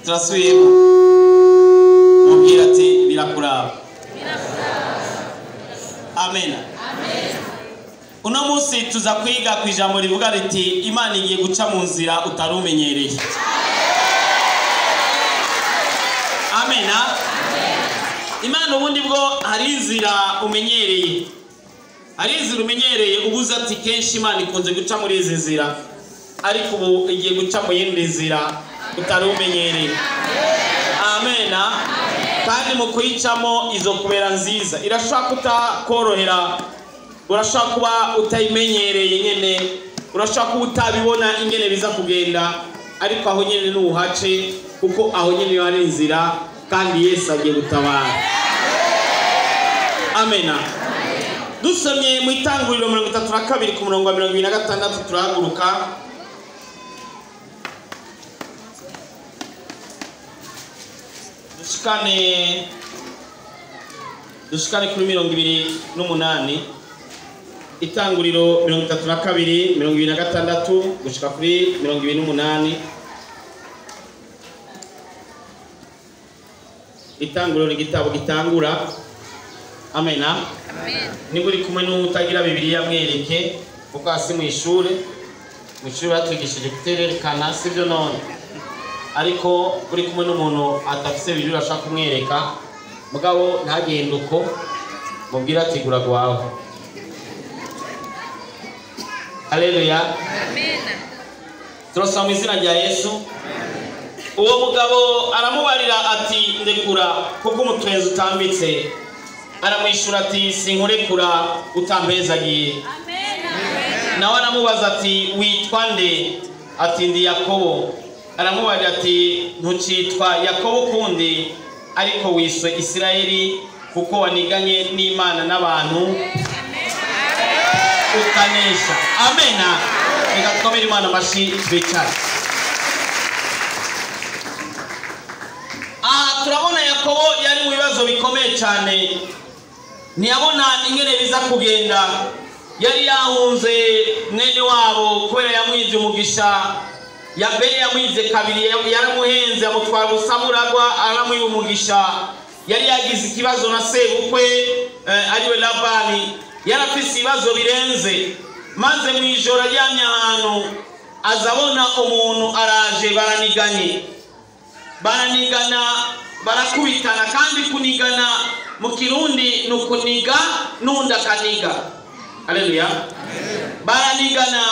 Turasubiyemo. Mubwira ati birakuraba. Amen. Uno munsi tuza kwiga ku ijambo rivuga riti Imana igiye guca mu nzira utarumenyereye. Amen. Imana ubundi bwo hari inzira umenyereye. Hari inzira umenyereye ubuze ati kenshi Imana ikunze guca muri izi nzira, ariko ubu igiye guca mu yindi nzira utarumenyereye. Amen. Kandi mu kuyicamo izo kubera nziza. Irashobora kutakorohera, urashobora kuba utayimenyereye nyene, urashobora kuba utabibona ingene biza kugenda, ariko aho nyene n'uhace, kuko aho nyene hari inzira kandi Yesu agiye gutabara. Amen. Dusomye mu Itanguriro 32 ku murongo wa 26 turahaguruka. Dushikane kuri 28. Itanguriro 32 26 gushika kuri 28. Itanguriro ni igitabo gitangura. Amen. Niba uri kumwe n'utagira Bibiliya mwereke, kuko hasi mu ishure batwigishije kuterekana, sibyo none? Ariko uri kumwe n'umuntu atafise Bibiliya urashaka kumwereka, mugabo ntagende uko, mubwira ati gura gwawe. Haleluya. Amen. Turasoma mu izina rya Yesu. Uwo mugabo aramubarira ati ndekura kuko umutwenzi utambitse. Aramwishura ati sinkurekura utampezagiye. Amen. Nawe aramubaza ati witwa nde? Ati ndi Yakobo. Aramubarira ati ntucitwa Yakobo ukundi, ariko wiswe Isirayeli, kuko waniganye n'Imana n'abantu ukanesha. Amen. Reka twomere Imana amashi twicare. Aha turabona Yakobo yari mu bibazo bikomeye cyane, ntiyabona ingene biza kugenda. Yari yahunze mwene wabo kubera yamwivye umugisha. Yabeli yamwivye kabiri, yaramuhenze amutwara ubusamuragwa, aramwiba umugisha. Yari yagize ikibazo na sebukwe ariwe Labani, yarafise ibibazo birenze. Maze mu ijoro aryamye ahantu azabona umuntu araje, baraniganye, baranigana, barakubitana. Kandi kunigana mu Kirundi ni ukuniga n'undi akaniga. Haleluya. Baranigana,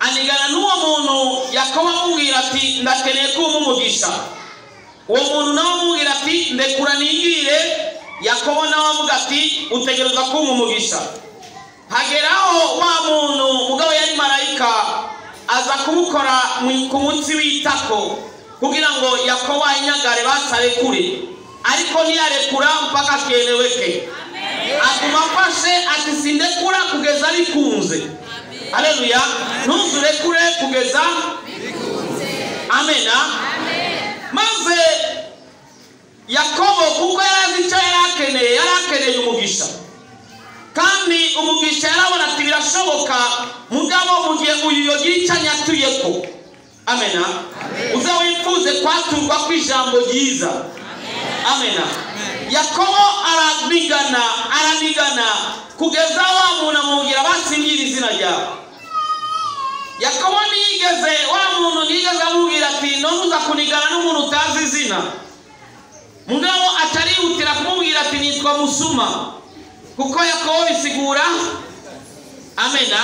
anigana n'uwo muntu. Yakobo amubwira ati ndakeneye ko umpa umugisha. Uwo muntu nawe amubwira ati ndekura nigire. Yakobo nawe avuga ati utegereza kumpa umugisha. Hageraho wa muntu, mugabo yari marayika, aza kumukora ku munsi w'itako kugira ngo Yakobo ayinyagare basarekure, ariko ntiyarekura mpaka akeneweke. Aguma afashe ati sindekura kugeza bikunze. Haleluya. Ntuzurekure kugeza bikunze. Amen. Maze Yakobo kuko yari azi icyo yari akeneye, yari akeneye umugisha. Kandi umugisha yarabona ati birashoboka, mugabo mu gihe uyu yogira icyo anyatuyeko. Amen. Uze wifuze kwaturwa kw'ijambo ryiza. Amen. Yakobo aranigana, aranigana kugeza wa muntu amubwira basingira izina ryawe. Yakobo ntiyigeze, wa muntu ntiyigeze amubwira ati none uza kunigana n'umuntu utazi izina. Mugabo atarihutira kumubwira ati nitwa Musuma, kuko Yakobo bisigura amena,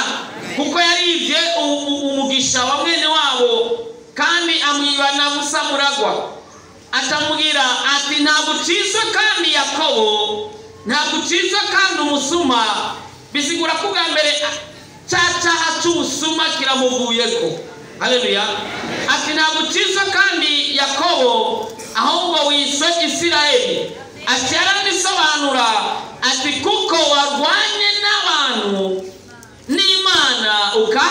kuko yarivye umugisha wa mwene wabo kandi amwiba na busamuragwa. Atamubwira ati ntabwo ucizwe kandi Yakobo, ntabwo ucizwe kandi umusuma. Bisigura ko bwa mbere cya cyaha cy'ubusuma kiramuvuyeko. Haleluya. Ati ntabwo ucizwe kandi Yakobo, ahubwo wiswe Isirayeli. Ati yaranisobanura ati kuko warwanye n'abantu n'Imana uka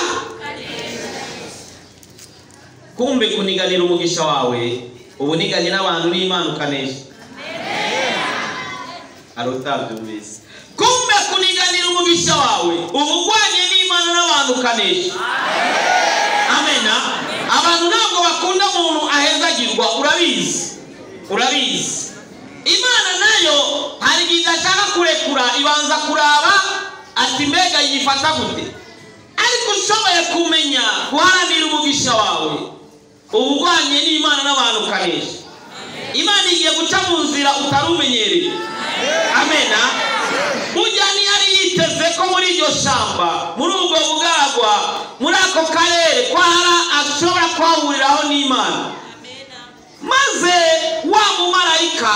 kumbe kuniganira umugisha wawe ubuniganye n'abantu n'Imana ukanesha. Arutabyumvise. Kumbe kuniganira umugisha wawe ubugwanye n'Imana n'abantu ukanesha. Amen. Abantu ntabwo bakunda umuntu ahezagirwa, urabizi. Urabizi, Imana nayo hari igihe idashaka kurekura, ibanza kuraba ati mbega yifata gute. Ariko ushoboye kumenya guharanira umugisha wawe, ubugwanye n'Imana n'abantu ukanesha. Imana igiye guca mu nzira utarumenyereye. Amena. Burya ntiyari yiteze ko muri iryo shamba, muri ubwo bugaragwa, muri ako karere ko hari ashobora kuhahuriraho n'Imana. Maze wa mumarayika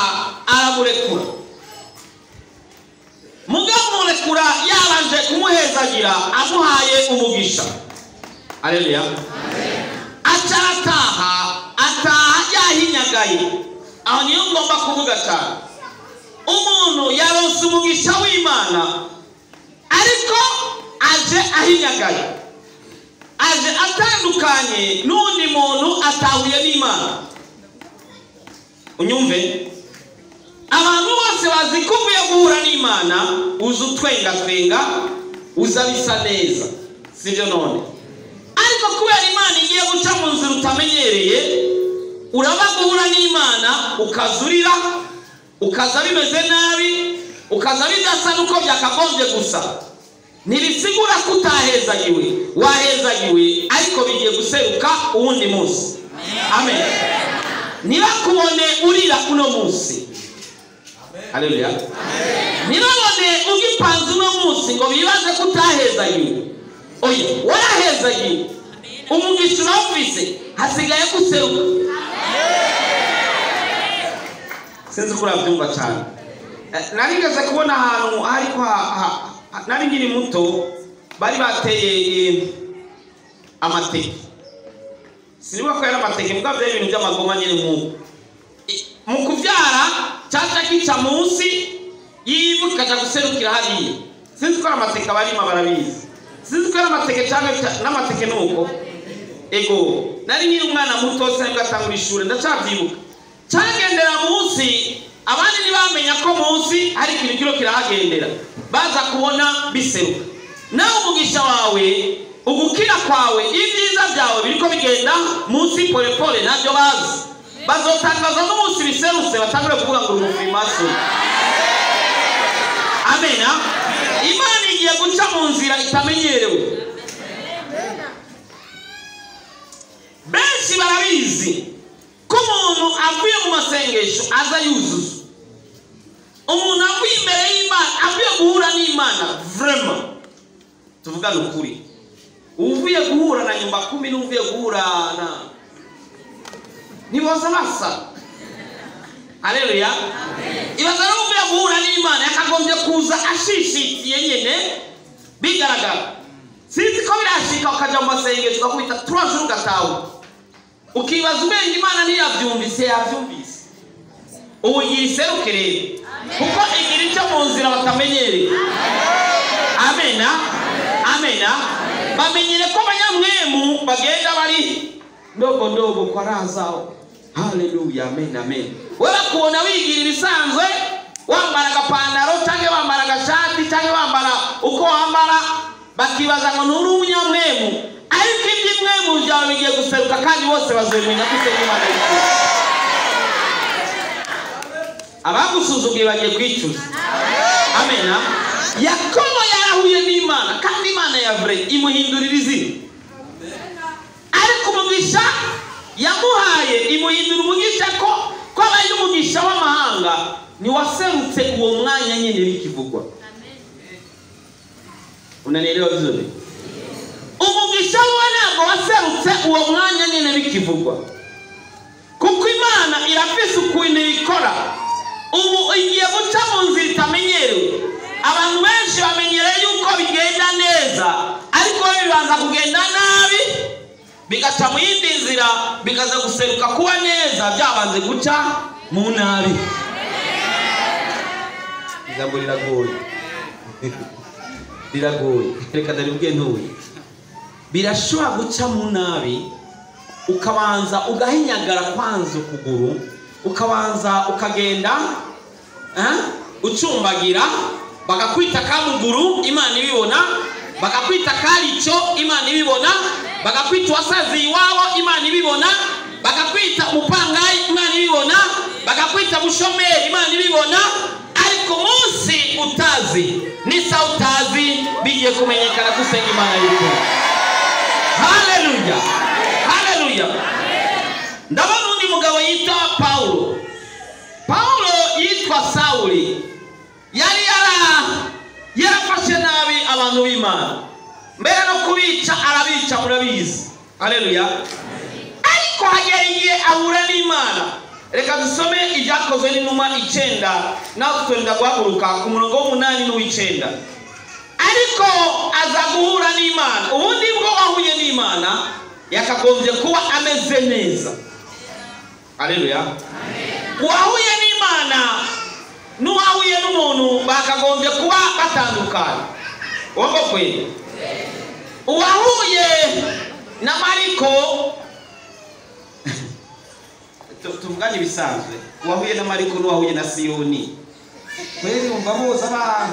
aramurekura. Mugamurekura yabanje kumuhezagira, amuhaye umugisha. Haleluya. Acarataha, ataha yahinyagaye. Aho niyo ngomba kuvuga cyane. Umuntu yaronse umugisha w'Imana, ariko aje ahinyagaye, aje atandukanye n'undi muntu atahuye n'Imana. Unyumve, abantu bose bazi ko uvuye guhura n'Imana uza utwengatwenga, uza bisa neza, sibyo none? Ariko kubera Imana igiye guca mu nzira utamenyereye, uraba guhura n'Imana ukazurira, ukaza bimeze nabi, ukaza bidasa nuko byakagombye gusa. Ntibisigura ko utahezagiwe, wahezagiwe, ariko bigiye guseruka uwundi munsi. Amen. Ntibakubone urira uno munsi. Haleluya. Ntibabone ugipanze uno munsi ngo bibaze ko utahezagiwe. Oya, warahezagiwe. Umugisha urawufise, hasigaye guseruka. Sinzi ko urabyumva cyane. Narigeze kubona ahantu ariko nari nkiri muto, bari bateye amateke. Sinibuka ko yari amateke, mugabo byari ibintu by'amagoma nyine nk'uko. Mu kubyara cyaca kica munsi y'ivu kikaja guserukira hariya. Sinzi ko ari amateke, abarima barabizi. Sinzi ko ari amateke cyangwa n'amateke nuko. Ego, nari nkiri umwana muto, sinabwo atangura ishuri, ndacabyibuka. Cyagendera munsi, abandi ntibamenya ko munsi hari ikintu kiro kirahagendera, baza kubona biseruka. Nawe umugisha wawe, ugukira kwawe, ibyiza byawe biriko bigenda munsi pole pole, ntabyo bazi. Bazotangaza n'umunsi biserutse, batangure kuvuga ngo uri umufirimaso. Amena. Imana igiye guca mu nzira itamenyerewe. Benshi barabizi ko umuntu avuye mu masengesho aza yuzuza. Umuntu avuye imbere y'Imana, avuye guhura n'Imana, vraiment tuvugane ukuri, uvuye guhura na nyumba kumi n'uvuye guhura na ntiboza basa. Haleluya. Ibaza rero uvuye guhura n'Imana yakagombye kuza ashishitiye nyene bigaragara. Sinzi ko birashika ukaja mu masengesho ugakubita 3 jours ugataha, ukibaza ubwenge Imana ntiyabyumvise, yabyumvise. Ubu igira iseruke rero, kuko igira icyo mu nzira batamenyereye. Amena, amena. Bamenyere ko abanyamwemu bagenda bari ndogo ndogo kwa raha zao. Haleluya, amen, amen. Wewe bakubona wigira ibisanzwe, wambara agapantaro cyangwa wambara agashati cyangwa wambara uko wambara, bakibaza ngo nturi umunyamwemu, ariko iby'imwemu byawe bigiye guseruka kandi bose bazabimenya ko usenga Imana y'ukuri. Abagusuzuguye bagiye kwicuza. Amena. Yakobo yarahuye n'Imana, kandi Imana ya vrai imuhindurira izina. Ariko umugisha yamuhaye imuhindura umugisha ko abaye umugisha w'amahanga, ntiwaserutse uwo mwanya nyine bikivugwa. Unanielewa vizuri? Umugisha we ntabwo waserutse uwo mwanya nyine bikivugwa, kuko Imana irafise ukuntu ibikora. Ubu igiye guca mu nzira itamenyerewe. Abantu benshi bamenyereye yuko bigenda neza, ariko bibanza kugenda nabi, bigaca mu yindi nzira, bikaza guseruka kuba neza byabanze guca mu nabi. Ijambo riragoye, riragoye, reka ndabibwiye ntuye. Birashobora guca mu nabi, ukabanza ugahinyagara kwanza ukuguru, ukabanza ukagenda ucumbagira, bakakwita kamuguru, Imana ibibona, bakakwita karico, Imana ibibona, bakakwita wasazi iwabo, Imana ibibona, bakakwita umupangayi, Imana ibibona, bakakwita Bakakwita bushomeri Imana ibibona, ariko umunsi utazi n'isaha utazi bigiye kumenyekana ko usenga Imana y'ukuri. Haleluya, haleluya. Ndabona undi mugabo yitwa Paulo. Paulo yitwa Sauli, yari yarafashe nabi abantu b'Imana, mbere no kubica arabica, murabizi. Haleluya. Ariko hagera igihe ahura n'Imana. Reka dusome ibyakozwe n'intumwa 9, naho tutenda guhaguruka ku murongo w'8 n'uw'icenda. Ariko aza guhura n'Imana. Ubundi bwo ahuye n'Imana yakagombye kuba ameze neza. Haleluya. Uwahuye n'Imana n'uwahuye n'umuntu bakagombye kuba batandukanye. Wongo kweli. Uwahuye na Mariko, tuvugane ibisanzwe, uwahuye na Mariko n'uwahuye na Siyoni, kweli umva bose aba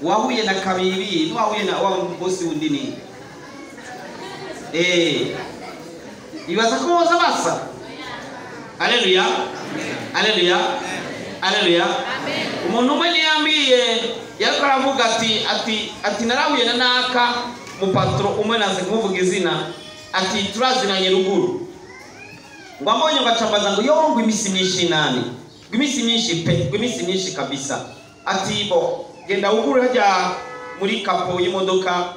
uwahuye na Kabibi n'uwahuye na wa bosi wundi ni ibaza ko bose basa. Haleluya, haleluya, haleluya. Umuntu umwe ntiyambwiye, yariko aravuga ati narahuye na naka mupatro umwe, naze kumuvuga izina, ati turazinanye ruguru. Ngo ambonye ngo acambaza ngo yo ngo imisi myinshi nani, ngo imisi myinshi pe, ngo imisi myinshi kabisa. Ati bo genda ugure hajya muri kapo y'imodoka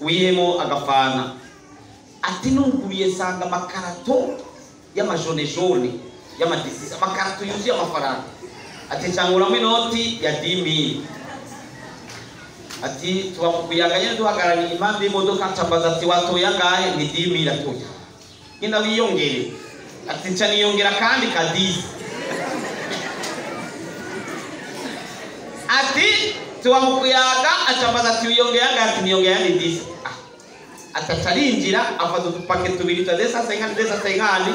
wihemo agafana. Ati nunguriye sanga amakarato y'amajone jone y'amadisisi, amakarato yuzuye amafaranga. Ati cyanguramo inoti ya 10,000. Ati tuba mu kuyaga nyine duhagarariye impande y'imodoka, ncambaza ati watoye angahe? Ni 10,000. Atoya genda wiyongere. Ati nca niyongera kandi kadisi. Ati tuba mu kuyaga, acambaza ati wiyongera angahe? Ati niyongera ni 10. Ataca arinjira afata udupake tubiri twa 250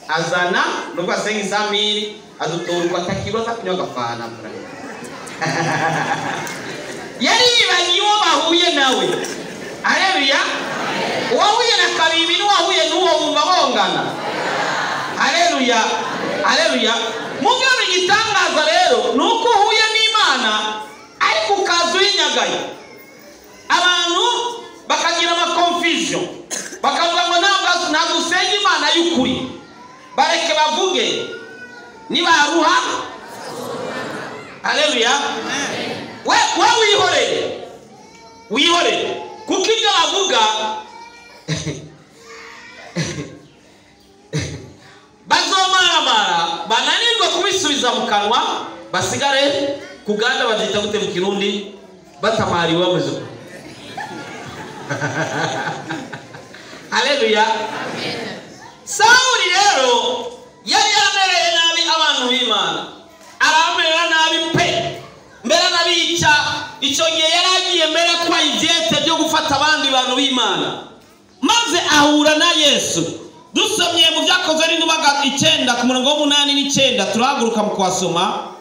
azana nubwo asenga isamiri adutora atakibaza aza kunywa agafana. Yari yibagiye uwo bahuye nawe. Haleluya. Uwahuye na Kabibi n'uwahuye n'uwo bumva bongana. Haleluya, haleluya. Mugabo igitangaza rero ni uko uhuye n'Imana ariko ukaza uyinyagaye. Abantu bakagira ama confusion, bakavuga ngo ntabwo usenga Imana y'ukuri. Bareke bavuge nibaruha. Haleluya. We wihorere, wihorere, kuko ibyo bavuga bazomaramara bananirwa kubisubiza mu kanwa, basigare kuganda bazita gute mu Kirundi, batamariwe bameze. Haleluya. Sauli rero yari yaramereye nabi abantu b'Imana, aramerera nabi pe, mbere n'abica. Icyo gihe yari agiye mbere kwa ibyete byo gufata abandi bantu b'Imana, maze ahura na Yesu. Dusomye mu byakozwe n'intumwa 9 ku murongo w'8 n'9, turahaguruka mu kuhasoma.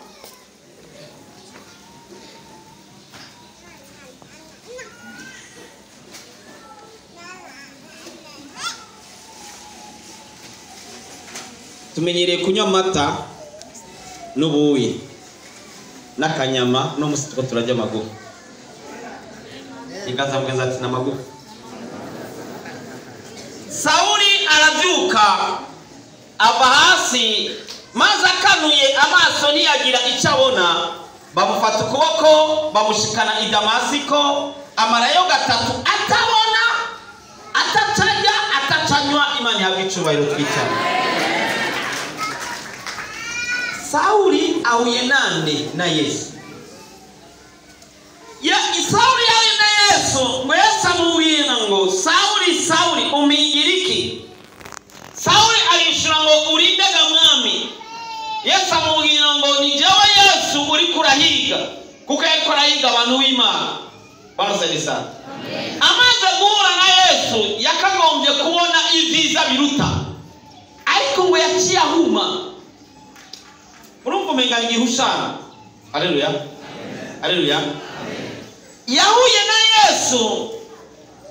Tumenyereye kunywa amata n'ubuyi n'akanyama, no musi tuko turajya amagufa. Ingaza mugeza ati n'amagufa. Sauli arabyuka ava hasi, maze akanuye amaso ntiyagira icyo abona. Bamufata ukuboko bamushikana i Damasiko, amarayo 3 atabona, atacajya, atacanywa. Imana ihabwe icubahiro twicare. Sauli ahuye nande? Na Yesu. Sauli yahuye na Yesu, ngo Yesu amubwira ngo Sauli, Sauli umpigira iki? Sauli arishura ngo urindega mwami. Yesu amubwira ngo ni jewe Yesu uri kurahiga, kuko yariko arahiga abantu b'Imana. Barasabye sana. Amaze guhura na Yesu yakagombye kubona ibyiza biruta, ariko ngo yaciye ahuma. Urumva umenga igihushana. Haleluya, haleluya. Yahuye na Yesu.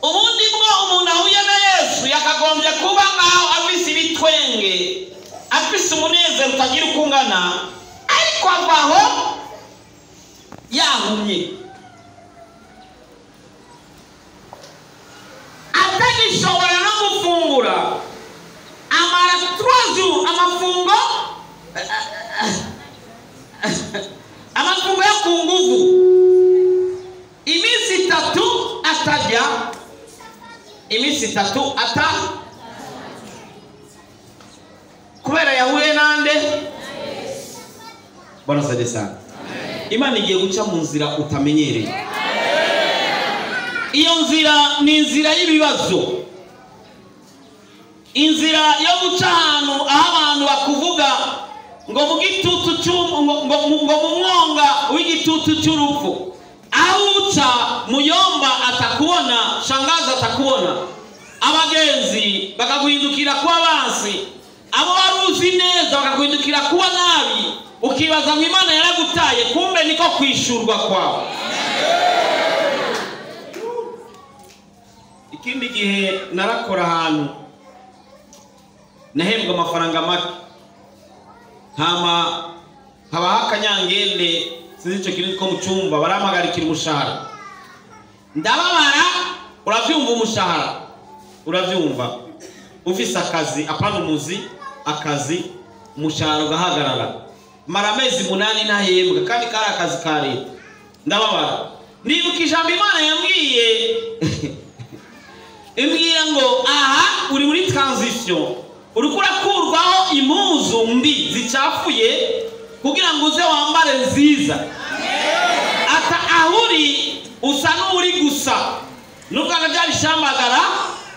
Ubundi bwo umuntu ahuye na Yesu yakagombye kuba nkaho afise ibitwenge, afise Afise umunezero utagira uko ungana, ariko avaho yahumye, atagishobora no gufungura. Amara 3 jours amafungo yo ku nguvu, iminsi 3 atarya, iminsi 3 ata, kubera yahuye nande. Bwana asante sana. Imana igiye guca mu nzira utamenyereye. Iyo nzira ni inzira y'ibibazo, inzira yo guca ahantu aho abantu bakuvuga ngo mu gitutu ngo mu mwonga w'igitutu cy'urupfu, aho uca muyomba atakubona, shangaza atakubona, abagenzi bakaguhindukira kuba bansi, abo wari uzi neza bakaguhindukira kuba nabi, ukibaza ngo Imana yaragutaye, kumbe niko kwishurwa kwawe. Ikindi gihe narakora ahantu nahembwa amafaranga make, hama habaho akanyangende, sinzi icyo kintu ko mu cyumba baramagarikira umushahara, ndababara. Uravyumva umushahara, uravyumva ufise akazi, apana umuzi, akazi, umushahara ugahagarara, mara amezi 8 ntahembwa, kandi kari akazi ka leta. Ndababara. Ndibuka ijambo Imana yambwiye, imbwira ngo aha uri muri transition, uriko urakurwaho impuzu mbi zicafuye kugira ngo uze wambare nziza. Ata ahuri usa n'uri gusa, nubwo bya bishambagara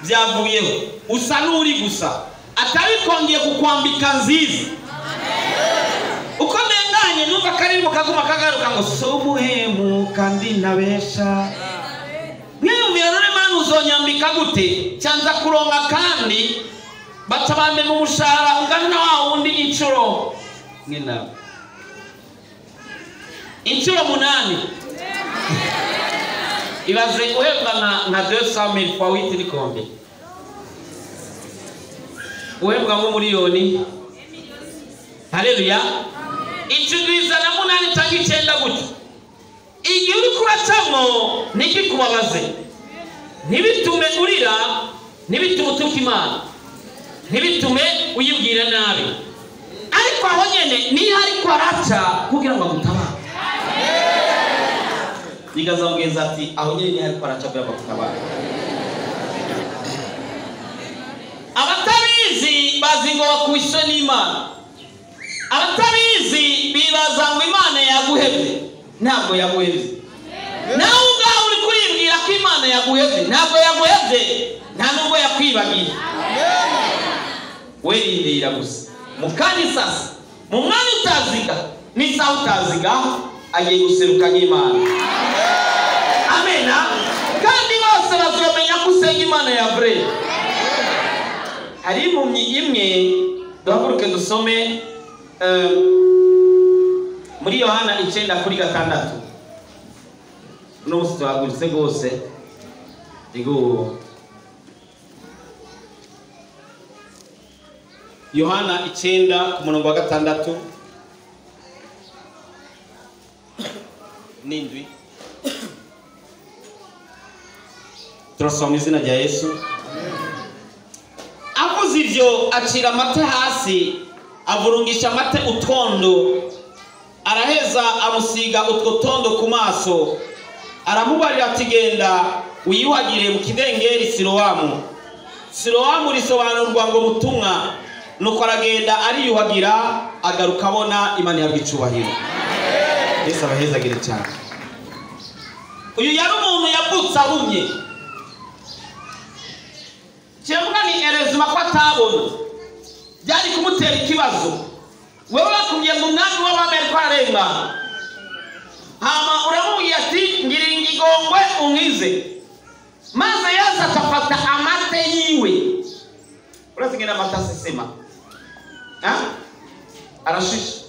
byavuyeho, usa n'uri gusa, atarikongeye kukwambika nziza. Uko ndenganye numva kari mu kaguma kagaruka ngo so muhemu kandi nabesha, mwiyumvira none Mana uzonyambika gute? Cyanza kuronka kandi baca bambe mu mushahara ungana na wa wundi inshuro ngena inshuro 8. Ibaze uhembwa nka 200,000 fois 8 ni kombe, uhembwa nko miliyoni. Haleluya. Inshuro 8 cyangwa 9 gutyo. Igihe uri kuracamo ntikikubabaze, ntibitume urira, ntibitume utuka Imana, ntibitume uyibwira nabi, ariko aho nyene niyo ariko araca kugira ngo agutabare. Yigaza mugenzi ati aho nyene niyo ariko araca kugira ngo agutabare. Abatabizi bazi ngo bakubiswe n'Imana, abatabizi bibaza ngo Imana yaguhevye. Ntabwo yaguhevye. Nawe ubwawe uri kuribwira ko Imana yaguhevye, ntabwo yaguhevye, nta nubwo yakwibagiye. Werindira gusa mukanya sasa, mu mwanya utaziga n'isaha utaziga, agiye guseruka nk'Imana. Amena. Kandi bose bazomenya ko usenga Imana ya vrai. Hari impumyi imwe, duhaguruke dusome muri Yohana 9:6. Uno munsi tuhagurutse rwose. Ego Yohana 9 ku murongo wa 6 n'indwi. Turasoma izina rya Yesu. Avuze ivyo acira amate hasi, avurungisha amate utwondo, araheza amusiga utwo tondo ku maso, aramubarira ati genda wiyuhagire mu kidengeri Silowamu. Silowamu risobanurwa ngo mutumwa. Nuko aragenda ariyuhagira, agaruka abona. Imana ihabwa icubahiro. Yesu abahezagire cyane. Uyu yari umuntu yavutse ahumye, kivuga ni erezima ko atabona, byari kumutera ikibazo. Wewe bakubwiye ngo umwami w'abami ariko ararengana, hama uramubwiye ati ngira ingigongwe unkize, maze Yesu akafata amate yiwe. Urazi amata asesema, arashisha.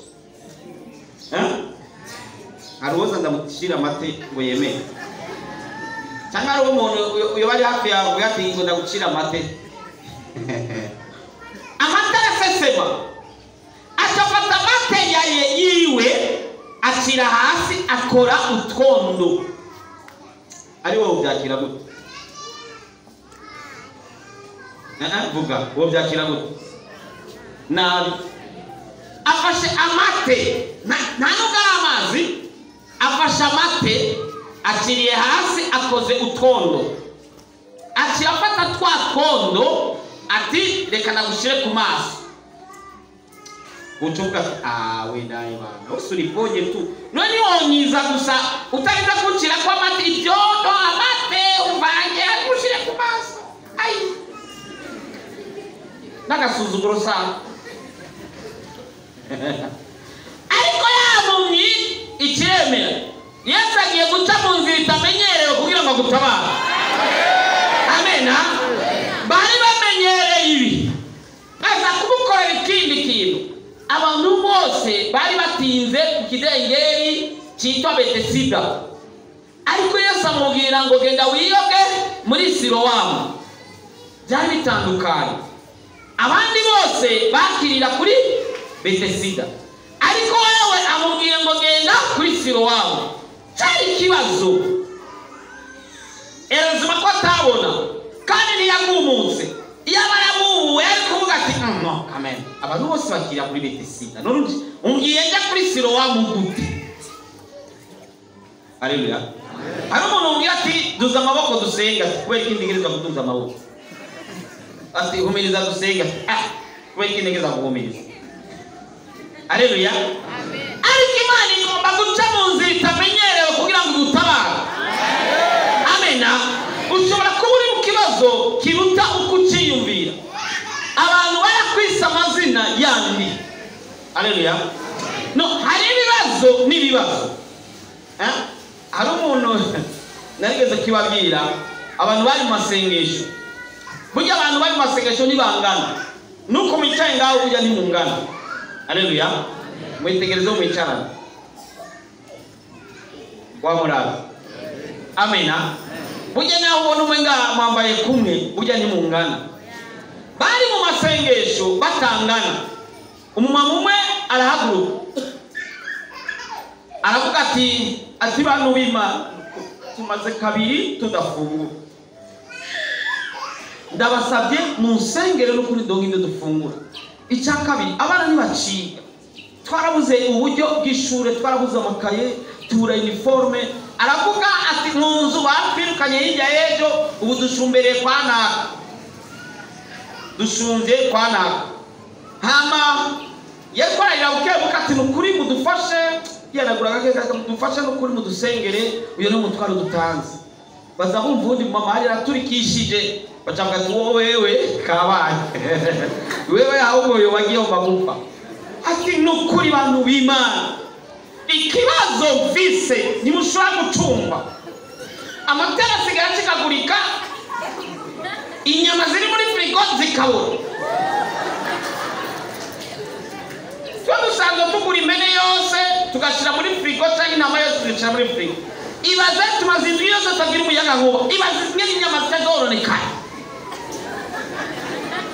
Hari uwoza ndamushyira amate ngo yemere, cyangwa hari umuntu uyo bari hafi yawe ati ngo ndagucira amate. Amata arasesema. Akora utwondo. Ari wowe ubyakira gute? Vuga, wowe ubyakira gute? Nabi. Afashe amate, nta nubwo ari amazi, afashe amate akiriye hasi akoze utwondo. Aciye afata twa twondo ati reka nagushire ku maso. Ucuvuga ati ah we nawe bana usuriponye tu none wonyiza gusa utariza kuncira kwa amate ibyondo amate uvange agushire ku maso. Ai n'agasuzuguro sana. Ariko yamumyi ikiremera. Yesu agiye guca mu nzira itamenyerewe kugira ngo agutabare. Amena. Bari bamenyereye ibi, aza kumukorera ikindi kintu. Abantu bose bari batinze ku kidengeri cyitwa Betesida, ariko Yesu amubwira ngo genda wiyoge muri Silowamu. Byari bitandukanye. Abandi bose bakirira kuri Betesida, ariko wewe amubwiye ngo genda kuri Silowamu. Cyari ikibazo. Erezima ko atabona kandi ntiyagumutse. Iyo aba yaramubuwe yari kuvuga ati no amen, abantu bose bakirira kuri Betesida, none umbwiye njya kuri Silowamu gute? Haleluya. Hari umuntu umbwira ati duza amaboko dusenga, kubera iki ntegerezwa kuduza amaboko? Ati humiriza dusenga, ah kubera iki ntegerezwa guhumiriza? Haleluya. Ariko Imana igomba guca mu nzira itamenyerewe kugira ngo igutabare. Amena. Ushobora kuba uri mu kibazo kiruta uko uciyumvira. Abantu barakwisa amazina yandi. Haleluya. No, hari ibibazo n'ibibazo. Hari umuntu narigeze kibabwira, abantu bari mu masengesho. Burya abantu bari mu masengesho ntibangana. Nuko mwicaye ngaho burya ntimungana. Haleluya. Mwitegereze mwicarane. Wa murabe. Amena. Burya naho ubona umwe ngaha mwambaye kumwe, burya ntimungana. Bari mu masengesho batangana. Umumama umwe arahaguruka aravuga ati bantu b'Imana, tumaze kabiri tudafungura, ndabasabye munsengere no kuri dongo ibyo dufungura. Icya kabiri, abana ntibaciga, twarabuze uburyo bw'ishure, twarabuze amakaye, tubura uniforme. Aravuga ati mu nzu batwirukanye hirya y'ejo, ubu dushumbereye kwa naka, dushumvye kwa naka. Hama yatwararira bukebuke ati nukuri mudufashe, yanagura agakeka mudufashe nukuri mudusengere, uyo ni umutwaro dutanze. Baza bumva uwundi mama hari araturikishije, bacavuga ati wowe wewe kabaye wewe ahubwo yo wagiye gupfa. Ati nukuri bantu b'Imana, ikibazo mfise ntimushobora gucumba, amatara asigaye acikagurika, inyama ziri muri firigo zikabura. Twe dusanzwe tugura impene yose tugashyira muri firigo, cyangwa intama yose tugashyira muri firigo. Ibaze tumaze indwi yose tutagira umuyagankuba, ibaze zimwe n'inyama zitazoronekana.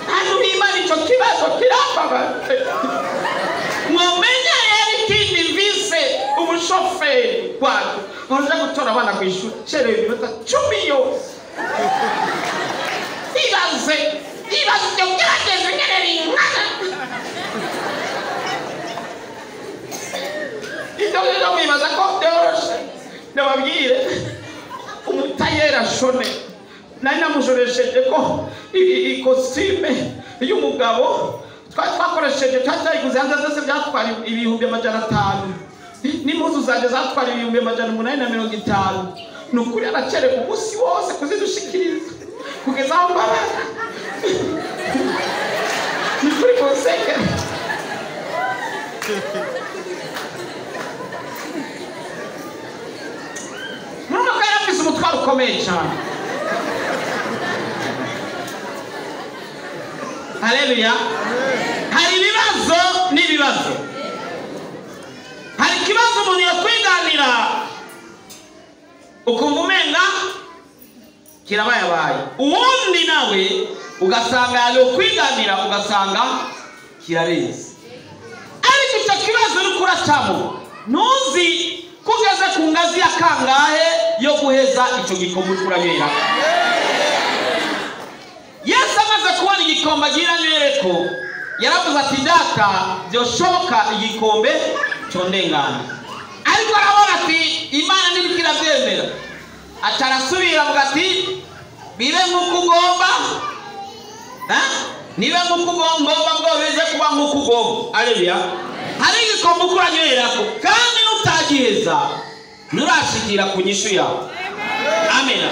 Hano b'Imana icyo kibazo kirambabaje. Mwomenya rero ikindi mvise umushoferi wacu baje gutora abana ku ishuri cerewe iminota 10 yose. Ibaze ibyo byageze nyene bingana. Ibyo rero mwibaza ko byoroshe. Ndababwire umutayera shone nari namushoresheje ko ikositime y'umugabo twari twakoresheje, twari twayiguze hanze zose byatwara 500,000, n'impuzu zanjye zatwara 850,000. Ni ukuri aracererwa umunsi wose kuzidushikiriza kugeza aho mbabara. Ni ukuri munsengere. Murumva ko yari afise umutwaro ukomeye cyane. Haleluya. Hari ibibazo n'ibibazo. Hari ikibazo umuntu yakwiganira ukumva umenga kirabayabaye, uwundi nawe ugasanga yakwiganira ugasanga kirarenze. Ariko icyo kibazo uri kuracamo ntuzi Kugeze ku ngazi ya kangahe yo guheza icyo gikombe uriko uranywerako. Yesu amaze kubona igikombe agira anywereko, yaravuze ati data byoshoboka igikombe condengana. Ariko arabona ati Imana ntiriko iravyemera, aca arasubira avuga ati bibe nk'uko ugomba, nibe nk'uko ugomba ngo bize kuba nk'uko ugomba. Haleluya. Hari igikombe uko uranywerako kandi nutagiheza nturashikira ku nyishu yawe. Amena.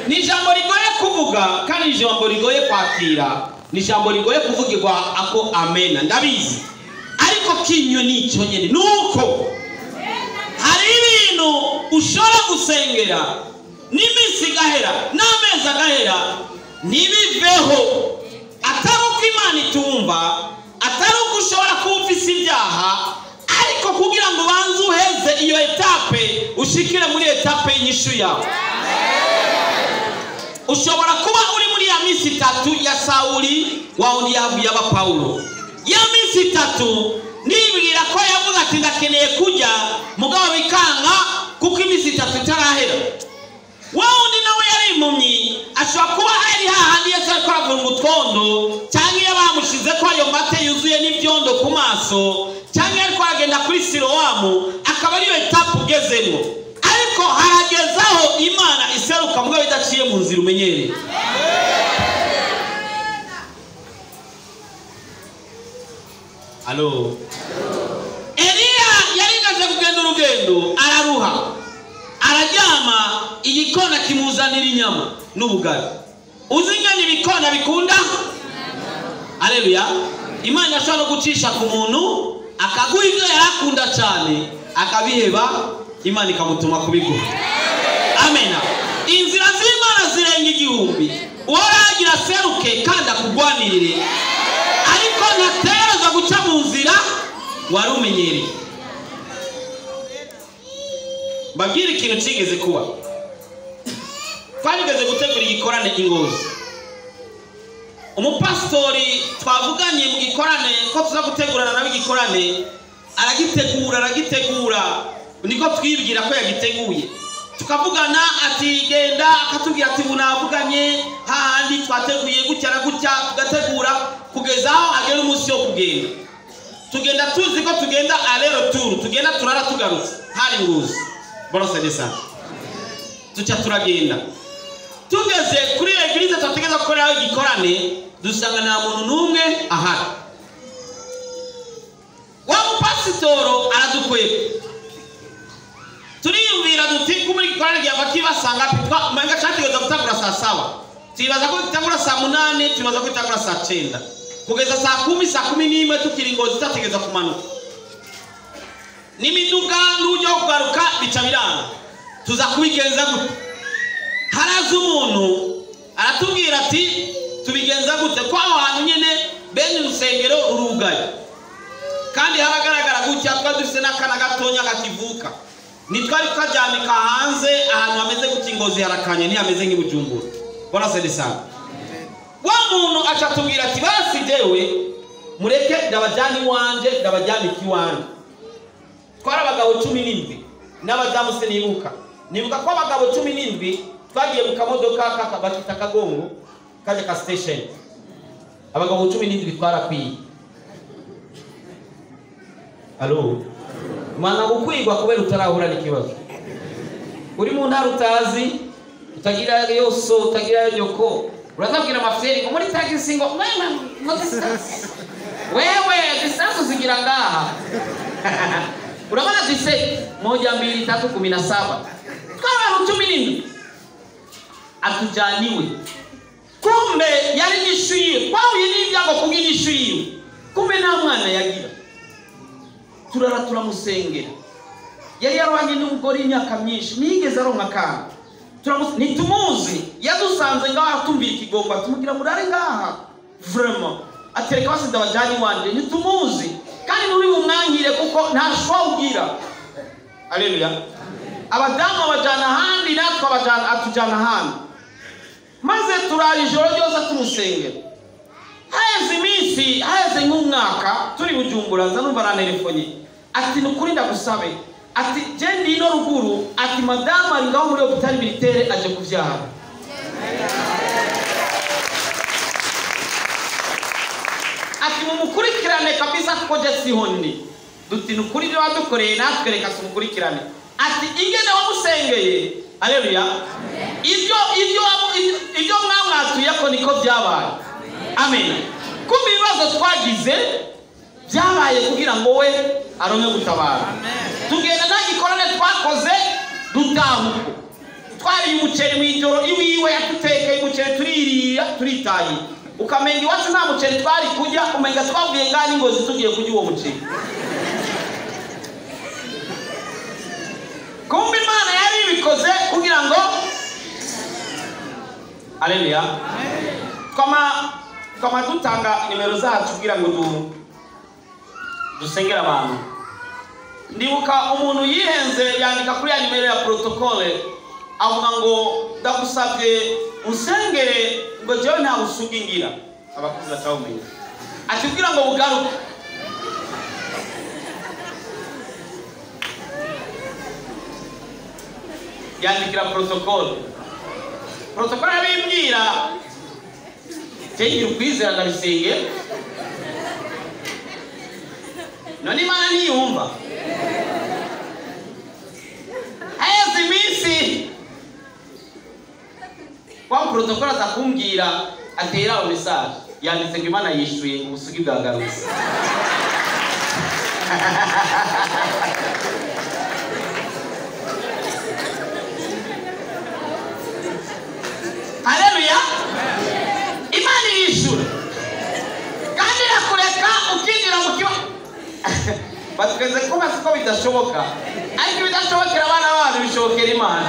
Ni ijambo rigoye kuvuga kandi ni ijambo rigoye kwakira, ni ijambo rigoye kuvugirwa ako amena, ndabizi. Ariko kinywe nicyo nyene, nuko hari ibintu ushobora gusengera n'iminsi igahera n'amezi agahera ntibiveho, atari uko Imana itumva, atari uko ushobora kuba ufise ibyaha, ariko kugira ngo ubanze uheze iyo etape ushikire muri etape y'inyishu yawe. Ushobora kuba uri muri ya minsi itatu ya Sawuli wa wundi yahavuye aba Pawulo. Ya minsi itatu nibwira ko yavuga ati ndakeneye kurya, mugabo bikanga kuko iminsi itatu itarahera. Wa wundi nawe yari impumyi, ashobora kuba ari hahandi Yesu ariko aravunga utwondo, cyangwa iyo bamushize ko ayo mate yuzuye n'ibyondo ku maso, cyangwa ariko aragenda kuri Silowamu, akaba ariyo etape ugezemo. Ariko haragezaho Imana iseruka mugabo idaciye mu nzira umenyereye. Alo. Eliya yarigaje kugenda urugendo, araruha, araryama, igikona kimuzanira inyama n'ubugari. Uzi ingene ibikona bikunda? Haleluya. Imana ashobora no gucisha ku muntu akaguha ibyo yarakunda cyane akabiheba, Imana ikamutuma kubiguha. Amena. Inzira z'Imana zirenga igihumbi. Uworagira seruke kandi akugwanirire, ariko ntategerezwa guca mu nzira wari umenyereye. Mbabwire ikintu kigeze kuba. Twarigeze gutegura igikorane i Ngozi. Umupasitori twavuganye mu gikorane ko tuza gutegurana nawe igikorane, aragitegura, niko twibwira ko yagiteguye. Tukavugana ati genda, akatubwira ati ubu navuganye hahandi twateguye gutya na gutya, tugategura kugeza aho agera umunsi wo kugenda. Tugenda tuzi ko tugenda aller retour, tugenda turara tugarutse hari Ngozi. Borose de ça. Tuca turagenda. Tugeze kuri eglise twategeza gukoreraho igikorane, dusanga nta muntu n'umwe ahari. Wa mupasitoro aradukwega. Turiyumvira duti ko muri gikorane gihe bakibasanga pitwa manga cyategeza gutangura saa saba. Tuyibaza ko gitangura saa 8, tuyibaza ko gitangura saa 9. Kugeza saa 10, saa 11 tukiri Ngozi tutategeza kumanuka. N'imiduga n'ujya kugaruka bica biranga. Tuza kubigenza gute? Haraza umuntu aratubwira ati tubigenza gute ko aho hantu nyene bene urusengero rurugaye, kandi haragaragara gutya, twari dufise n'akana gatonya kakivuka, nitwari tukaryamika hanze ahantu hameze gutya. Ngozi harakanye ntihameze nk'i Bujumbura. Bona se sana. Wa muntu aca atubwira ati basi jewe mureke ndabajyana iwanje, ndabajyamika iwanje. Twari abagabo 17 n'abadamu sinibuka. Nibuka ko abagabo 17 twagiye mu kamodoka bakita kagongo kaje ka station. Abagabo 17 twarakwiye. Alo. Mwana gukwigwa kubera utarahura n'ikibazo. Uri mu ntara utazi, utagira yoso, utagira nyoko. Urazabwira amafyeri ngo muri taxi ngo wewe distance zigira ngaha. Urabona dise 1 2 3 17. Twari abantu 17 atujaniwe. Kumbe yari inyishu yiwe, twahuye n'ibyago kubw'inyishu yiwe. Kumbe nta mwana yagira. Turara turamusengera. Yari yarwanye n'umugore imyaka myinshi, ntiyigeze aronka akana. Ntitumuzi, yadusanze ngaho atumvira ikigomba, tumubwira murare ngaha. Vraiment, atereka basize abajyanye iwanje, ntitumuzi. Kandi nturi bumwankire kuko nta shwa ugira. Haleluya. Abadamu abajyana ahandi, natwe atujyana ahandi. Maze turara ijoro ryose tumusengera. Haheze iminsi, haheze nk'umwaka, turi Bujumbura, nza numva arantelefone. Ati ni ukuri ndagusabe. Ati je ndi ino ruguru, ati madamu ari ngaho muri hôpital militaire aje kuvyara. Ati mumukurikirane kabisa kuko je siho ndi. Duti nukuri ibyo wadukoreye natwe reka tumukurikirane. Ati ingene wamusengeye, haleluya, ibyo mwamwatuye ko niko byabaye. Amen. Kumbe ibibazo twagize byabaye kugira ngo we aronke gutabara. Tugenda nta gikorane twakoze, dutaha uko twariye umuceri mu ijoro iwiwe, yatutekeye umuceri turirira turitaye. Ukamenga iwacu nta muceri twari kurya, umenga twavuye ngaha n'ingozi tugiye kurya uwo muceri. Kumbe Imana yari ibikoze kugira ngo, aleluya. Twama dutanga nimero zacu kugira ngo dusengere abantu. Ndibuka umuntu yihenze yandika kuri ya nimero ya protocole, avuga ngo ndagusabye usengere ngo jewe nta busugi ngira. Abakuzi batawumenya. Ati kugira ngo bugaruke. Yandikira protocole. Protocole arabimbwira, ngira ukwizera ndabisenge. None Imana ntiyumva. Haheze iminsi wa protocole aza kumbwira, atera aho message yanditse ngo Imana yishuye ngo ubusugi bwagarutse. Haleluya. Imana irishura kandi irakureka ukinjira mu kiba. Batweze ko bazi ko bidashoboka, ariko ibidashobokera abana babo bishobokera Imana.